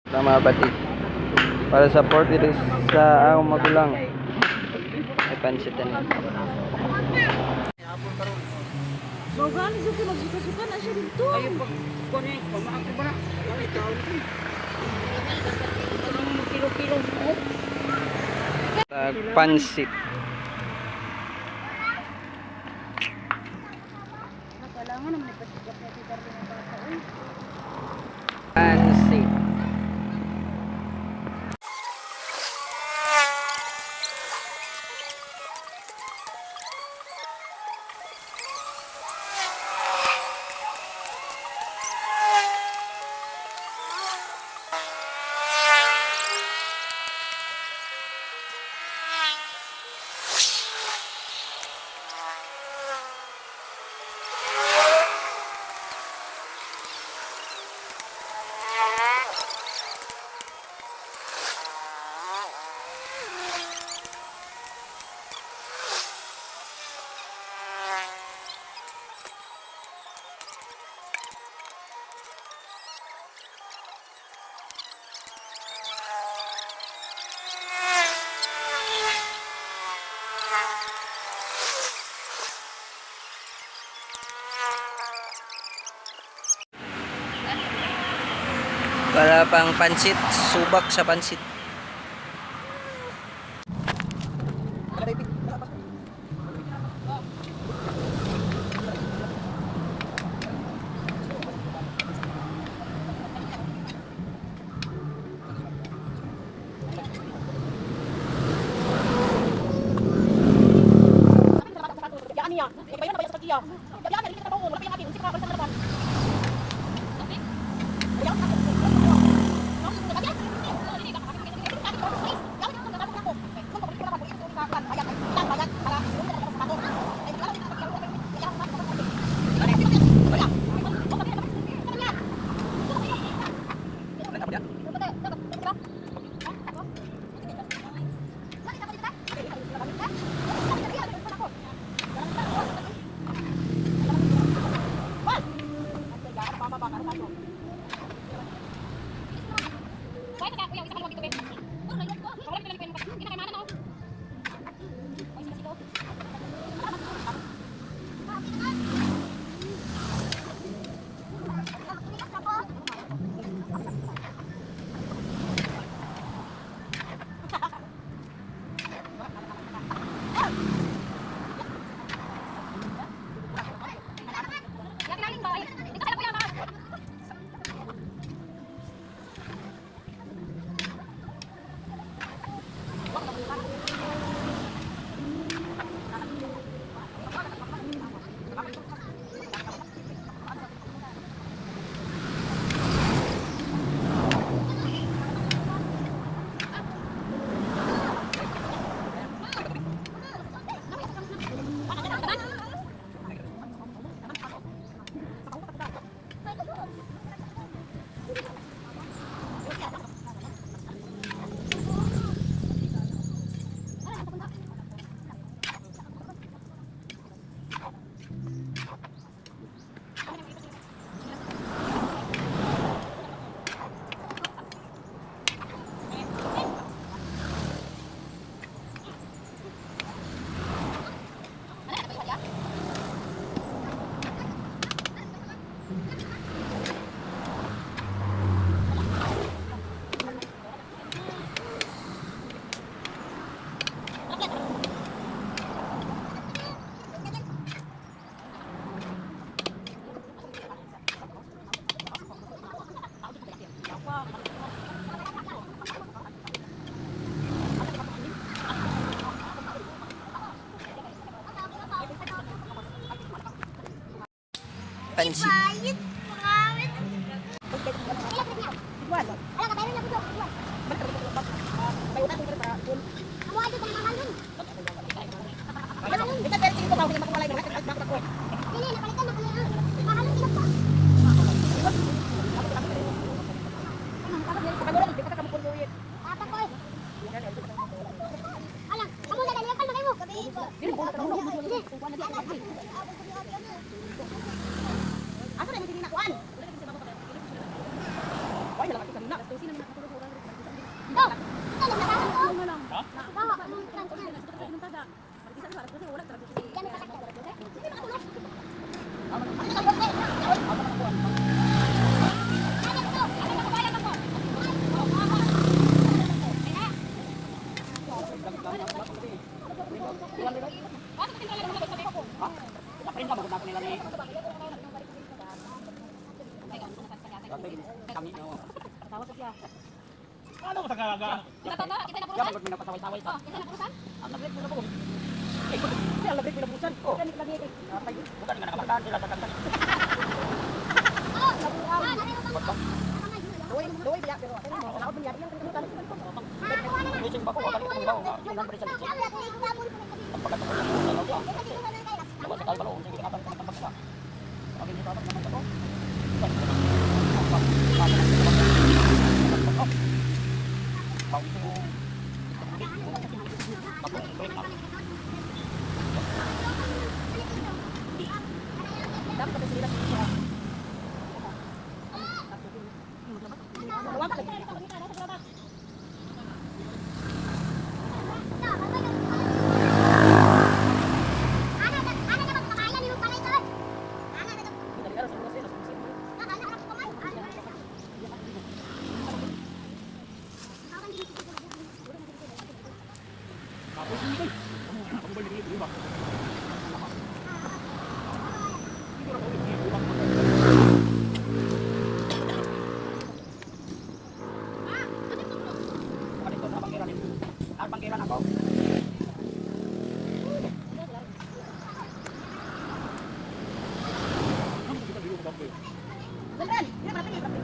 Tama ba ti? Para sa 40 days sa akong magulang. Ay pansit na. Magani sa magsuka-suka na siya dito. Ay, pag kunin, pamaak ba na? Ay, tao nito. Ano kilo-kilo mo? Pansit. Kailangan naman ipasigap na tita rin ang bata. Uy. Pansit. Para pang pansit, subak sa pansit. Pansit. Asa Kami no. Tawa sa siya. Ano sa gaga? Kita kita na Dapat mo napasaway-saway Oh, kita na purusan. Ang nagret mo na po. Eh, ang nagret mo na purusan. Oh. Bukan nga nakabataan sila sa kanta. Duway biya pero ano mo biya Gising ba ko? Wala ko ba? Yung number sa gising. Ang pagkatapos ng purusan ako. Dawa sa kalbalo, sige ka sa pagkaka. Ang hindi dapat naman ko. Dapat kasi sila siya. Wala ka lagi. Ang pangkiran ako. Zaldan, dili ba pili?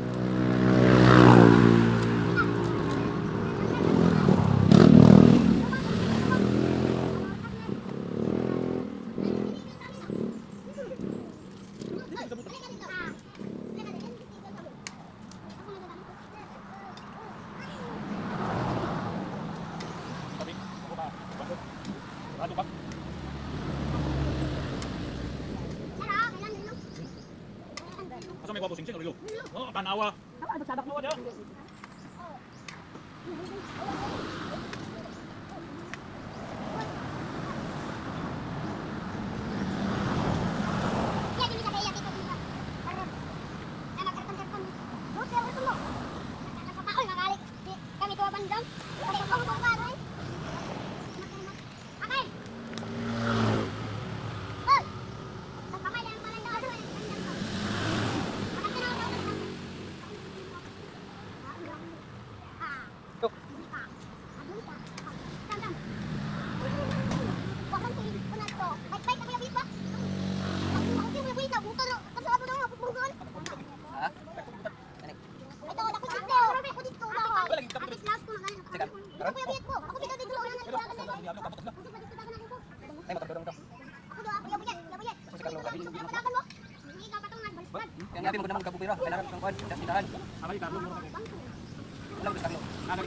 Asa may gwapo sing-sing rilo. Oh, tanawa. Sabak Ano dia? Ha? Ay, matagdodong to. Kaya nga mo naman kabupira. Kailangan kang kuan, das tindahan. Aray Carlo mo. Wala ko Carlo. Aray.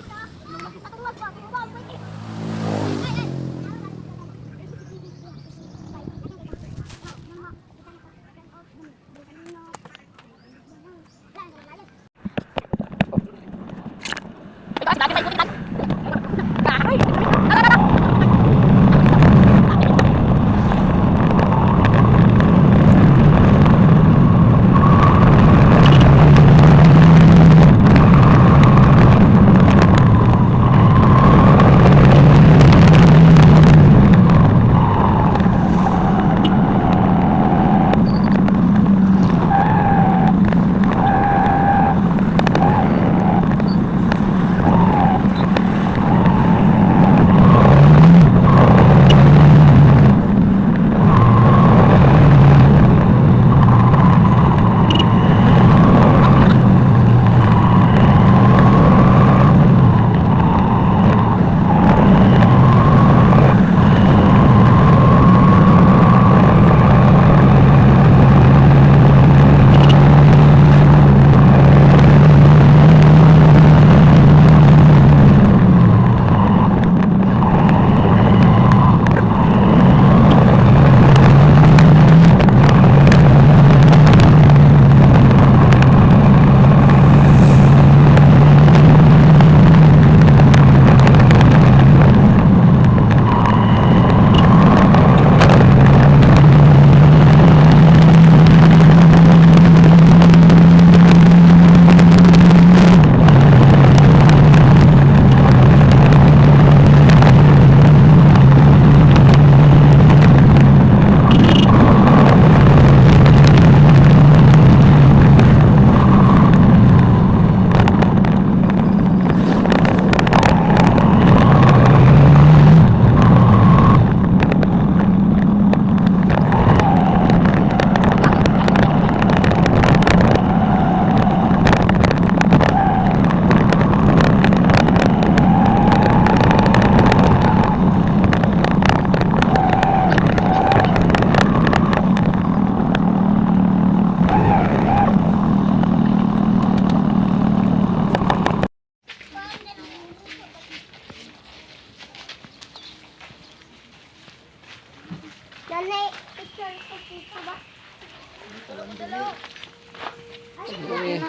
Eh,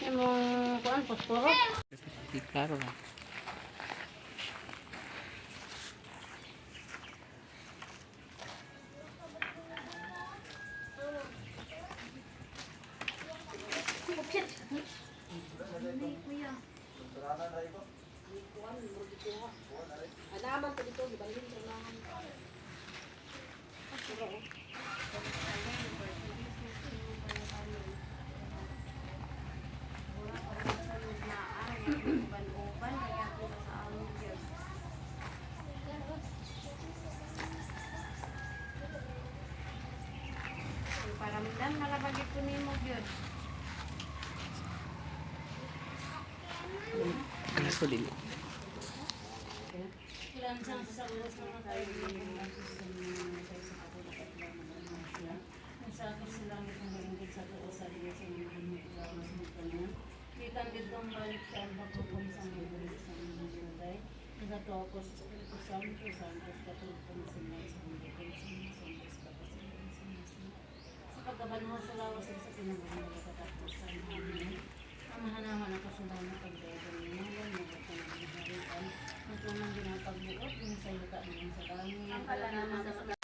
Imong kuan posporo. Di klaro lang. Anaman to dito gibalhin sa unahan. Paramdam na labagit ko nimo gyud. Gasolin. Sa pagkabanho sa lawas ug sa kinabuhi nga katapusan. Amen. Amahan ako sa langit pagdagan ninyo, mga pangharian, ang tunang ginapagbuot ng sa yuta ng sa langit. Ang pala naman sa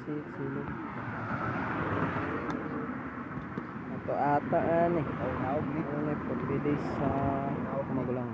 Pansit silog. Ito ata ani. Ano 40 days sa magulang.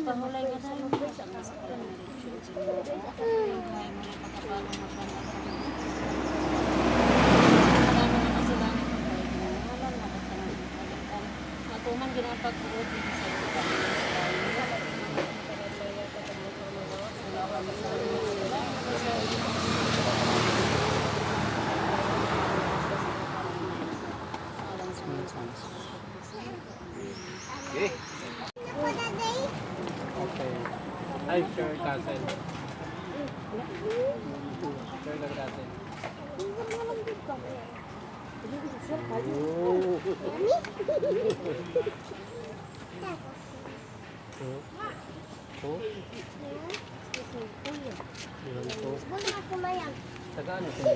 Pahulay ka tayo sa mga sa Matuman ginapagbuot din sa iyo. Okay. Ay, sure, cousin. Sure, cousin. Oh. Taga ano siya?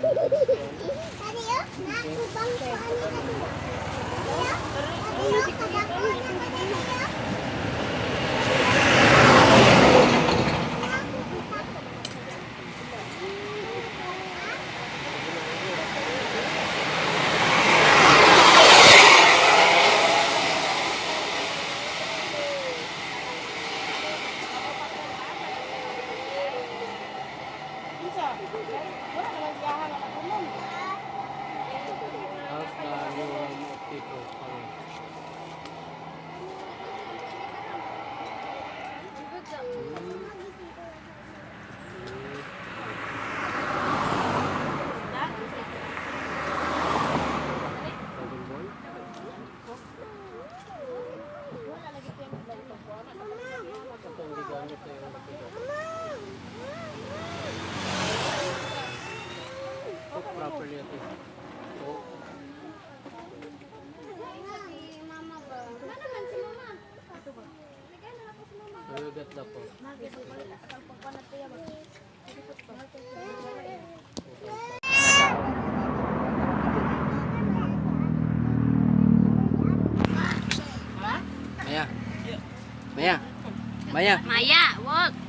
House na new home of people. Okay. Golden boy? Ito ang gigamit na yung lapido. Cook properly at least. Cook. So you get the pork. Maya. Maya. Maya. Maya, wag.